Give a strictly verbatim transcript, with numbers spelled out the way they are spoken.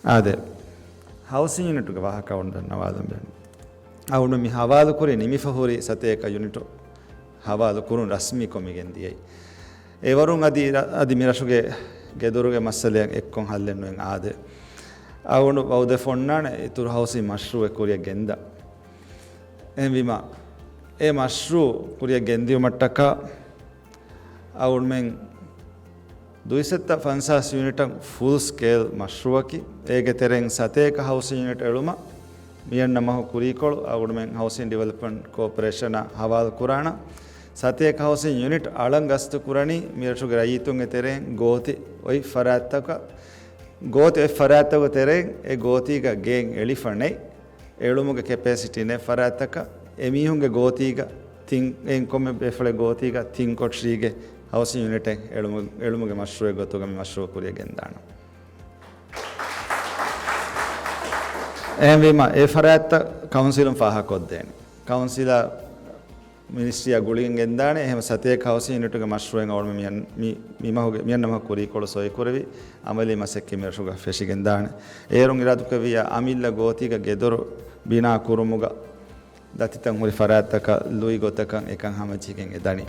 އާދެ، ހައުސިން ޔުނިޓުގެ ވާހަކަ އަޅުގަނޑު ދަންނަވާލަން ބޭނުން. އަޅުގަނޑު މި ހަވާލު ކުރި ނިމިފަ ހުރި ސަތޭކަ ޔުނިޓު ހަވާލު ކުރުން ރަސްމީކޮށް މި ގެންދިޔައީ. އެވަރުން އަދި ރަ-، އަދި މި ރަށުގެ ގެދޮރުގެ މައްސަލައަށް އެއްކޮށް ހައްލެއް ނުވެން އާދެ. އަޅުގަނޑު ވައުދެއް އޮންނާނެ އިތުރު ހައުސިން މަޝްރޫއެއް ކުރިއަށް ގެންދާ. އެހެންވީމަ، އެ މަޝްރޫ ކުރިއަށް ގެންދިޔުމަށްޓަކާ އަޅުގަނޑުމެން ދުއިސައްތަ ފަންސާސް ޔުނިޓަށް ފުލް ސްކޭލް މަޝްރޫއަކީ، އޭގެ ތެރެއިން ސަތޭކަ ހައުސިން ޔުނިޓް އެޅުމަށް މިއަންނަ މަހު ކުރީކޮޅު އަޅުގަނޑުމެން ހައުސިން ޑިވެލޮޕްމަންޓް ކޯޕަރޭޝަނާ ހަވާލު ކުރާނަ. ސަތޭކަ ހައުސިން ޔުނިޓް އަޅަން ގަސްތު ކުރަނީ މިރަށުގެ ރައްޔިތުންގެ ތެރެއިން ގޯތި އޮތް ފަރާތްތަކަށް، ގޯތި އޮތް ފަރާތްތަކުގެ ތެރެއިން އެ ގޯތީގަ ގެއެއް އެޅިފަ ނެތް. އެޅުމުގެ ކެޕޭސިޓީ ނެތް ފަރާތްތަކަށް، އެމީހުންގެ ގޯތީގަ ތިން، އެއިން ކޮންމެ ބޭފުޅެއް ގޯތީގަ ތިން ކޮޓަރީގެ ހައުސިން ޔުނިޓެއް އެޅުމު-، އެޅުމުގެ މަޝްރޫއެއް ގޮތުގަ މި މަޝްރޫއު ކުރިއަށް ގެންދާނަން. އެހެންވީމަ، އެ ފަރާތްތައް ކައުންސިލުން ފާހަގަކޮށްދޭނެ. ކައުންސިލާ މިނިސްޓްރީއާ ގުޅިގެން ގެންދާނެ. އެހެން ސަތޭކަ ހައުސިން ޔުނިޓުގެ މަޝްރޫއެއް އަޅުގަނޑު މި-، މި-، މި މަހުގެ، މިއަންނަ މަހު ކުރީކޮޅު ސޮއިކުރެވި އަމަލީ މަސައްކަތް މިރަށުގަ ފެށިގެންދާނެ. އޭރުން އިރާދަކުރެއްވިއްޔާ އަމިއްލަ ގޯތީގަ ގެދޮރު ބިނާ ކުރުމުގަ ދަތިތައް ހުރި ފަރާތްތަކަށް ލުއި ގޮތަކަށް އެކަން ހަމަޖެހިގެން އެދަނީ.